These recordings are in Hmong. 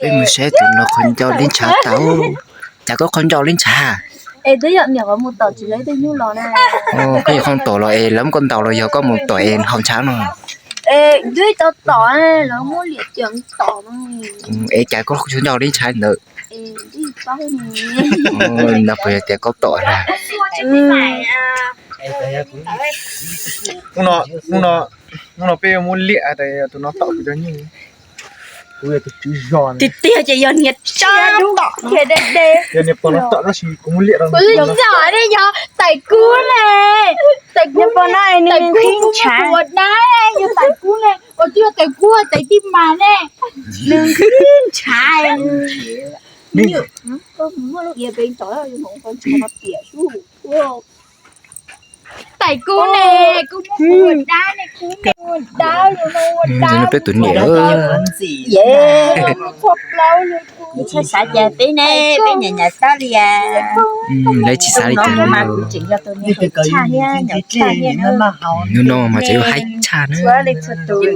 Peb mus saib tus no qhov ncauj li ntshav tau. Cas koj qhov ncauj li ntshav? Es twb yog niam qhov mus tom tsis lawv tej nyuj los na. Koj yog qhov tom los es lawv muab koj ntaus los yog koj mus tom es haus ntshav no? Es twb tau tom, lawv muab liam ciam tom no. Es cas koj qhov ncauj li ntshav ntawd? No puas yog tias koj tom na? Hnub no peb yuav muab liam tas tus no tom kuv cov nyuj. Kuv yog tus tswv zos. Tiag tiag ces yog niag tsab tom kiag de de. Yog niag pog no tom tab sis kuv muab liam rau. Kuv li yog tais kub ne. Tais kub, tais kub ua dab, yog tais kub ne. Ua twb yog tais kub tais tij mas ne. Nws ntshav. Tais kub ne, kub muab kuv ua dab ne, kub ne ua dab, ua dab. Peb tus niam. Txhob plaub li kuv. Tsis xav cas peb ne, peb nyiam nyiam tab li as. Lawv tsis xav li cas. Hnub no mas tseem yuav haib tshaj na. Txhua leej txhua tus,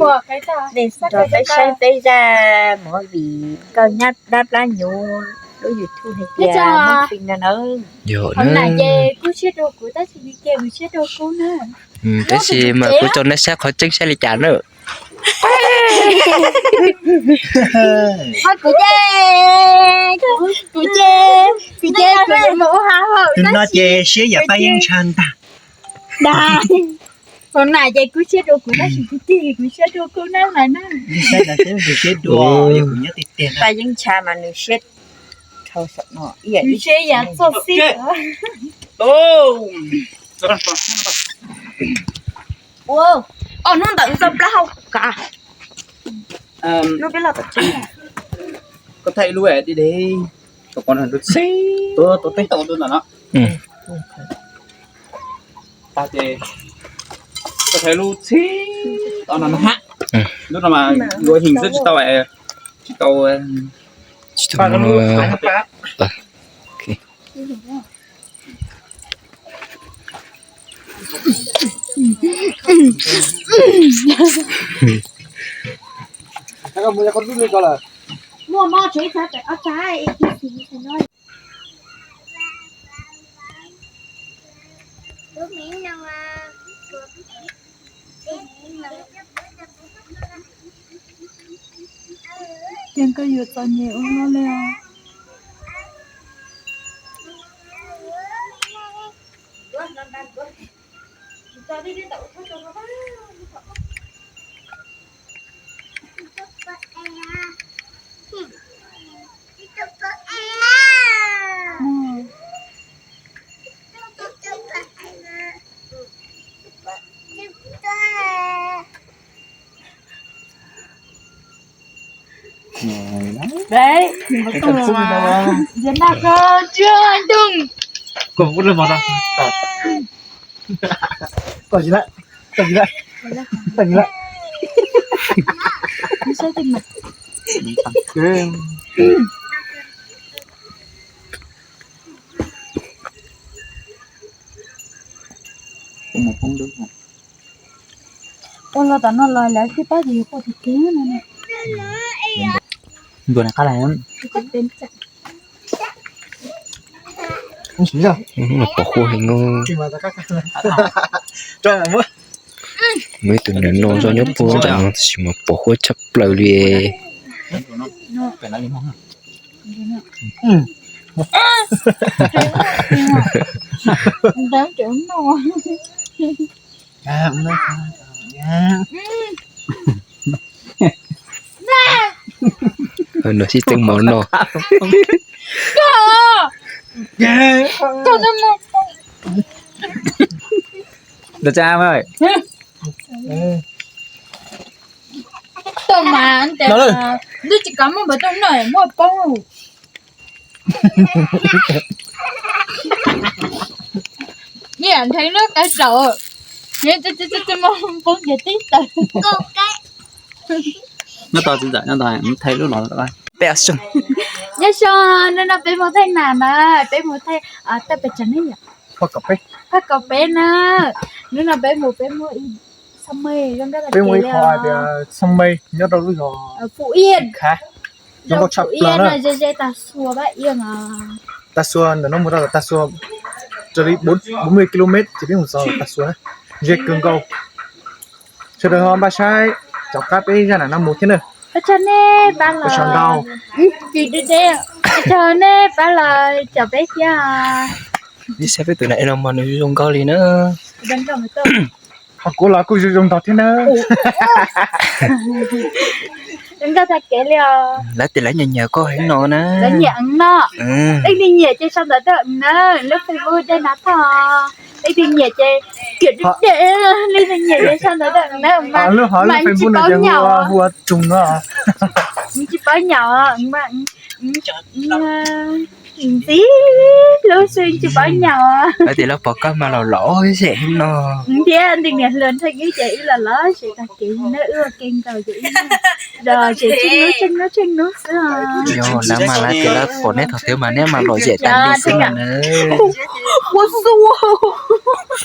nej nrog peb saib peb zaj movie Nkauj Nyab Dab Plab Nyuv lub YouTube hais tias muab fin no na. Qhov nam ces kub siab rau kuv tab sis li ces kuv siab rau kub na. Tab sis mas kuv tso nej saib qhov tseeb saib li cas na. Kuv ces, kuv ces, kuv ces kuv mus ua ha hawm. Tus no ces siab yam paj yeeb ntsha ntag. Dag. Qhov nam ces kub siab rau kuv tab sis kuv tig kuv siab rau kub na mas na. Saib ntawd twb tus siab dua, yog kuv nyob tiag tiag na. Paj yeeb ntsha mas nws siab dhau saum no. Nws siab yam txog xib. Ua, ob hnub ntawm txoj plab hau kav. Lub peb los tom tsev. Koj thaij lub deb deb, koj pov lub txhib, tua tua teb tau lub ntawm no. Tag ces koj thaij lub txhib, tau no no hab. Lub no mas luaj heev xwb tsis tau, tsis tau, tsis tau. Ces koj yuav txom nyem ua luaj li os. Đấy, còn gì đấy, còn gì đấy, còn gì đấy. Ua los tom no los lawv thiaj pab yus ua tus kev no. Ntuas nws qab lawm. Mas pom huab heev os. Muaj ib tug niam no zoj nyob puag ntawm no tab sis mas pom huab tshaj plaws li. No sib teeb mov no. Ntawd tsa mas ntawd twb tsis kav muaj npawg tau noj muaj poob. Niam ntheev lub qab saum, nws tsis muaj poob ces tib taws. Nyob tau txiv ntxawm nyob tau, thaij lub los. Peb a soo. Nyob zoo, hnub no peb mus thaij nas na, peb mus thaij, thaij pes tsawg ne yom? Phaj kaum peb. Phaj kaum peb na. Hnub no peb mus peb muaj ib xab mej zoo nkauj tas peb muaj ib qho tias xab mej nyob rau lub zos Phú Yên. Zoo nkauj tshaj plaws na. Tag Xua ntawm no mus tau Tag Xua raws li bốn mươi ki lô mét ces peb mus txog Tag Xua na. Ze kawg nkaus. Sawv daws ho npaj saib cov qab peb zaj nam no mus thiab na. Ua tsaug nej pab los, ua tsaug ntau. Tsis deb deb, ua tsaug nej pab los caum peb thiab. Ib saib peb tus nam no mas nws zoo nkauj li na. Ho kuv los kuj zoo zoo ntau thiab na. Zoo nkauj tag kev li os. Lawv tias lawv nyiam nyiam koj heev no na. Lawv nyiam no. Leej twg nyiam ces sau ntawv tuaj na, lub Facebook dej na thoj. Leej twg nyiam ces, leej twg nyiam ces sau ntawv tuaj na. Lub hov lub Facebook no ces hu ua Tug no. Tsis paub nyaum, ntxiv lub xwb tsis paub nyaum. Lawv tias lawv pom koj mas los lom zem no. Thiab ntws niam hluas nrog wb ces wb los lom zem tag kev na, wb ua ke nkaus ces wb los zem tsheej hnub tsheej hnub tsheej hnub xwb. Yog lawv mas lawv tias lawv pom neb thaum twg mas neb mas lom zem tas li xwb no na. Ua xua,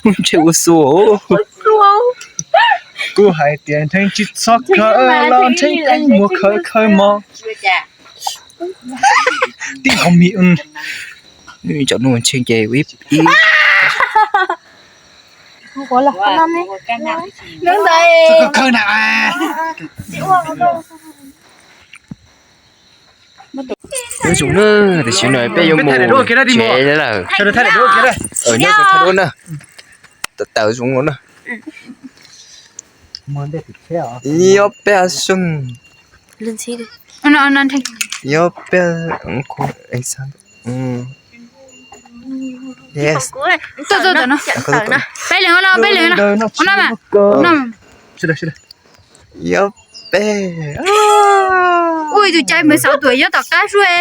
ntshe ua xua. Kuv hais tias ntshai tsis txhob khawv los ntshai ib muag khawv khawv mog. Tib hom mi, cov nuj ntshe ces ib, khawv na. Nyob zoo na, tam sim no peb yuav mus tsev lawm. Nyob zoo thaij duab na. Tawm tawm zoo no na. Yob peb xeem. Yob peb, yes. Peb leeg no, peb leeg no. Yob peb. Ua tus cai mus xauv tuam yob tom qab sua.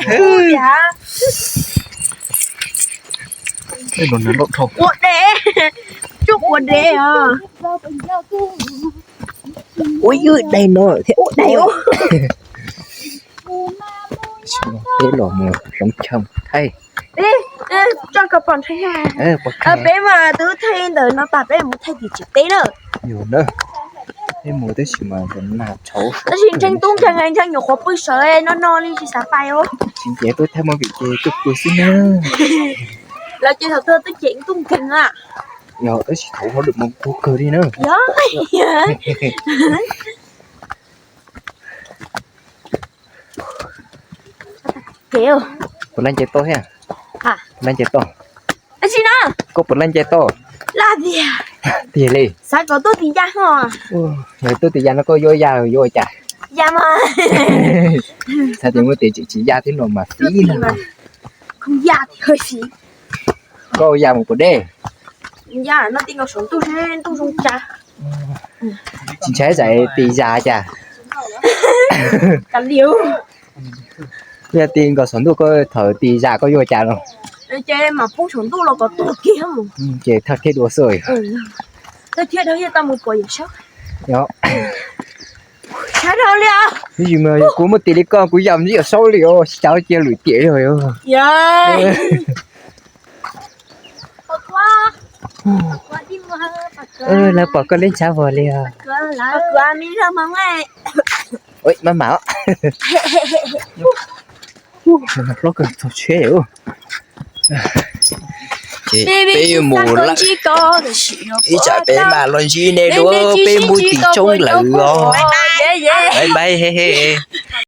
Ua dev, tsuj ua dev os. Ua ywj daim no thiab. Peb los mus hloov chaw thaij. Peb mas twb thaij ntawm no tas peb mus thaij tim tsev teb na. Yog na, peb mus tab sis mas nag tshauv. Tab sis ntshai tub nkeeg, ntshai nyuam qhuav pw sawv no no li tsis xav pais os. Tsis nce tuaj thaij movie ces tuaj pw xwb na. Lawv ces thaum twg twb cem tub nkeeg a. Yog tab sis thaum ub lawm mas puag kawg li na. Yog. Puas laj nce toj thiab? Puas laj nce toj? Koj puas laj nce toj? Tiag li. Xav kom tuaj tim ya ho. Yog tuaj tim ya no koj yuav ya yuav ua cas? Ya mas. Xav tias muaj tes tsis ya thiab no mas fib na. Koj ya mus puas deb? Ya no ti nkaus saum ntuj, ntuj zoo tsa. Tsis ntshai zais tis zas cas? Yog ti nkaus saum ntuj koj thaum tis zas koj yuav cas no? Ces mam poob saum ntuj los kom tuag kiag. Ces thawj thiab dua xwb. Thawj thiab dua tau mus pom yawm saub. Yog. Saib dhau li os. Tab sis mas kuv muaj tis li koj kuv ya mus ntawm yawm saub li os, cav cia lwm tiam li os. Lawv pom koj leb ntshav vog li os. Maj mam. Hlob kawg txog tsheb. Ces peb yuav mus lawm, ib tsam peb mam los ntsib nej dua, peb mus tim tsoob lawm os. Bye bye.